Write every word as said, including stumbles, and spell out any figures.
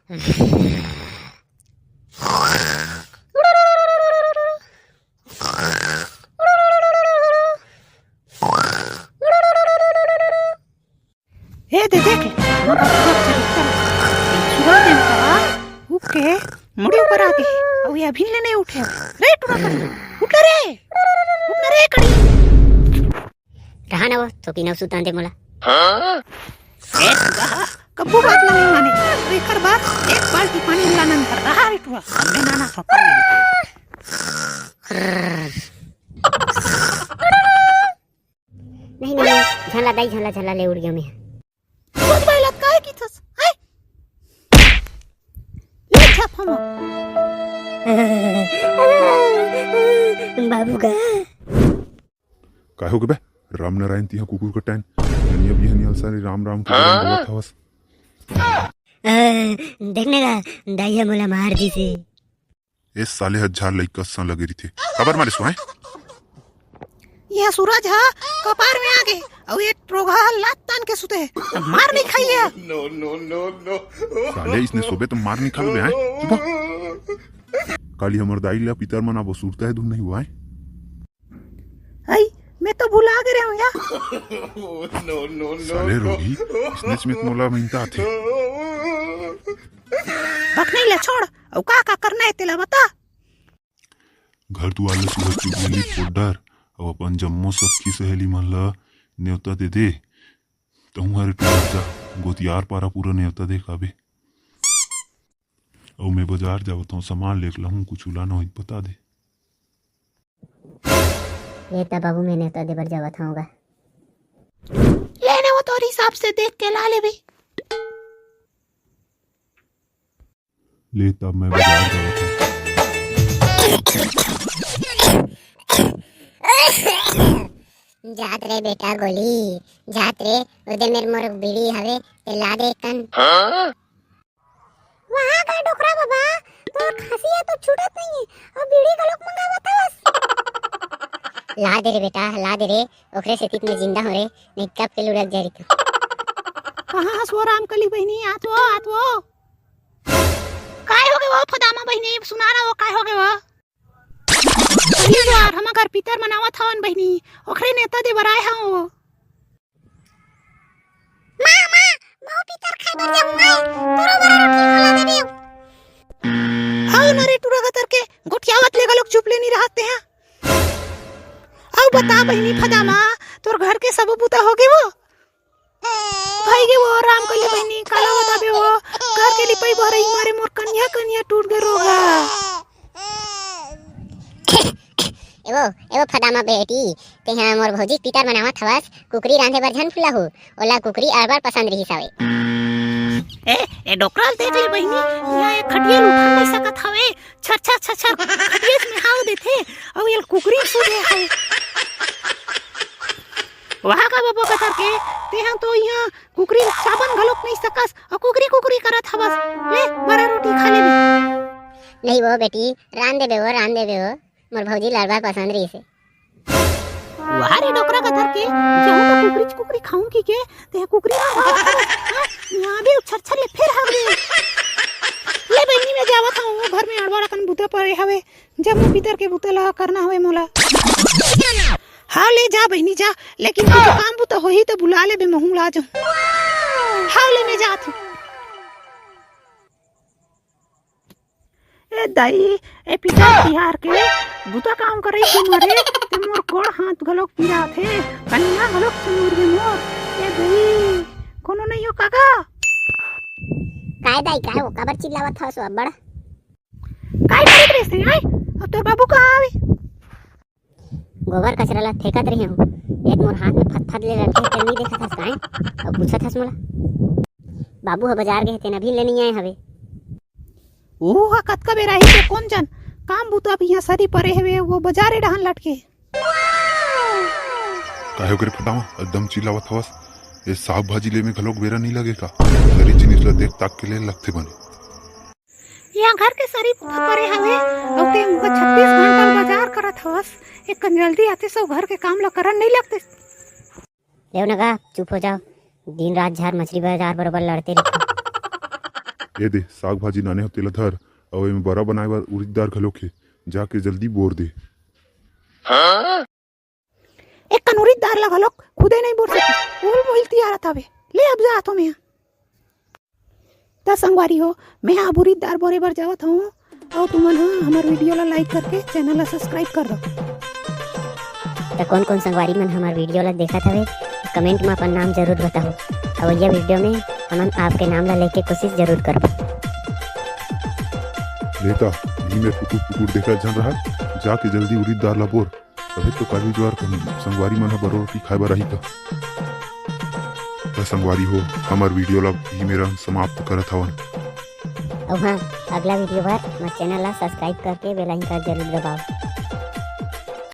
ए दे देख, हमर बबुआ के चरित्र। सुबह दिन का उठ के मुड़ी ऊपर आ गे, अउ ये अभी ले नहीं उठे। रे टुरा कड़ी, उठ ना रे, उठ ना रे कड़ी। रहा ना वो, थोपी नव सुतान दे मोला। ए टुरा, कब्बू बात ला नहीं माने। अउ एकर बाद एक बाल्टी पानी ला नंतर रहा रे टुरा, हमने नाना थोपा। नहीं, नहीं, झन ला दाई, झन ला, झन ला ले उड़ गया मैं। खुद भाई लत काहे की थस? हाय। ले छाप हम। बाबू का। काय हो गे बे? राम नारायण तिहा कुकुर कटायन। ननिया बिहनिया सारी राम राम के हाँ? बोलत हवस। अ, देखने का, दाई ह मोला मार दिसे। ए साले ह झार लइका सन लगे रहिथे। काबर मारे सुहाय? ये सूरज ह कपार में आ गे, अउ एक टोघा ह लात तान के सुते हे। त मार नहीं खाई है। साले इसने सोबे त मार नहीं खाबे, हैं? चुप हो। काली हमर दाई ला पितर मन अब सुरता है, धुन नहीं हुआ है। आई, मैं तो भुला गे रहे हूँ या। साले रोगी, इसने समेत मोला मिनता आथे। बकनई ला छोड़, अउ का का करना है तेला बता। घर दुआर ले सुहर चुगली पोडर, अउ अपन जम्मो सखी सहेली मन ला नेवता दे दे। तहूँ हरे टुरा जा, गोतियार पारा पूरा नेवता दे काबे। अउ मैं बजार जावत हूँ, सामान लेके लाहूँ, कुछ लाना होई बता दे। ले त बाबू, मैं नेवता दे बर जावत हूँ गा। लेने वो तोर हिसाब से देख के ला लेबे। ले तब मैं बजार जावत हूँ। जात रे बेटा गोली, जात रे, ओदे मेर मोर बीड़ी हवे, ते ला दे कन। वाह का डोकरा बाबा, तोर खांसी ह तो छूटत नहीं है, अउ बीड़ी घलोक मंगावत हवस। ला दे रे बेटा, ला दे रे, ओखरे सेती त मैं जिंदा हूँ रे, नहीं कब के लुढ़क जा रही। कहाँ हस वो रामकली बहिनी, आत वो, आत वो। काय हो गे वो फदामा बहिनी, सुना ना वो काय हो गे वो। अरे यार, हम घर पितर मनावत हवन बहिनी, ओखरे नेवता दे बर आए हव वो। माँ, माँ, महू पितर खाए बर जाहूँ, आए, तोरो बर रोटी मोला दे देव। हव न रे टुरा गतर के, गोठियावत ले घलोक चुप ले नी रहत तेहा। अउ बता बहिनी फदामा, तोर घर के सबो बुता हो गे वो? भई गे वो रामकली बहिनी, काला बताबे वो, घर के लिपई बहरई मारे मोर कनिहा, कनिहा टूट गे रोगा। ए वो, ए वो फदामा बेटी, तेहा मोर भौजी के पितर मनावत हवस, कुकरी रांधे बर झन भुलाहू, ओला कुकरी अब्बड़ पसंद रिहिस हवे। ए, ए डोकरा ल देख ले बहिनी, इहाँ एक खटिया ल उठा नहीं सकत हवे, छर छर छर छर खटिया में हाव देथे, अउ एल कुकरी सूझे हवे। वाह का बाबा कतर के, तेहा तो इहाँ कुकरी ल चाबन घलोक नहीं सकस, अउ कुकरी कुकरी करत हवस। ले, बरा रोटी खा ले बे। नहीं वो बेटी, रांध देबे वो, रांध देबे वो। मोर भौजी ल अब्बड़ पसंद रहिस हे। वाह रे डोकरा कतर के, जहूँ तो कुकरीच कुकरी खाऊं की के, ते कुकरी ना खाओ। हाँ, यहाँ भी उछर छर ले फेर हाग दे। ले बहिनी, मैं जावत हूँ, घर में अड़बड़ अकन बुता पड़े हवे, जम्मो पितर के बुता ला करना हवे मोला। हाँ ले जा बहिनी जा, लेकिन कुछ काम बुता होही तो बुला ले बे, महूँ ला जाऊँ। हाँ ले मैं जात हूँ। ए दाई, ए पितर तिहार के बुता काम करई के मारे ते मोर गोड़ हाथ घलोक पिरात हे, कनिहा घलोक चुमुर गे मोर। ए दाई, कोनो नहीं हो काका? काय दाई, काय हो? काबर चिल्लावत हस अब्बड़? काय करत रेस ते, आय? अब तोर बाबू कहाँ आवे? गोबर कचरा ला फेंकत रहे हूँ, एक मोर हाथ में फतफत ले रखे, तेन नहीं देखत हस काय? अउ पूछत हस मोला। बाबू ह बजार गए, तेन अभी ले नहीं आए हवे। ओह, कतका बेरा ही के कोन जन काम बुता अब यहाँ सरी परे हवे, वो बजारे डहन लटके। काहे ओकरे फटावा एकदम चिल्लावत हवस? ए साग भाजी ले में घलोक बेरा नहीं लगे का? सरी जिनिस ला देख ताक के ले लगथे बने। यहाँ घर के सरी बुता परे हवे, अउ ते उनका छत्तीस घंटा बजार करत हवस। एक कन जल्दी आते सो घर के काम ला करन नहीं लगते। लेव न गा, चुप हो जाओ। दिन रात झार मछरी बजार बरोबर लड़ते रहिथे। ए दे, साग भाजी लाने हो तेला धर, अउ एमे बरा बनाए बर उरीद दार घलोक हे, जाके जल्दी बोर दे। एक कन उरीद दार ला घलोक खुदे नहीं बोर सके, उल मुहिल तियारत हवे। ले अब जात हो मैं। त संगवारी हो, मैं अब उरीद दार बोरे बर जावत हूँ, अउ तुमन ह हमर वीडियो ला लाइक करके चैनल ला सब्सक्राइब कर दो। त कौन कौन संगवारी मन हमर वीडियो ला देखत हवे, कमेंट में अपन नाम जरूर बताओ। अवइया वीडियो में हमन आपके नाम ला लेके कोशिश जरूर करबो। लेता, इही में पुटुर पुटुर देखत झन रहा, जाके जल्दी उरीद दार ला बोर, तभे तो काली जुआर कहूँ संगवारी मन ह बरो रोटी खाए बर आही त। त संगवारी हो, हमर वीडियो ला इही मेर समाप्त करत हवन। अउ हाँ, अगला वीडियो बर हमर चैनल ला सब्सक्राइब करके बेल आइकन जरूर दबाओ।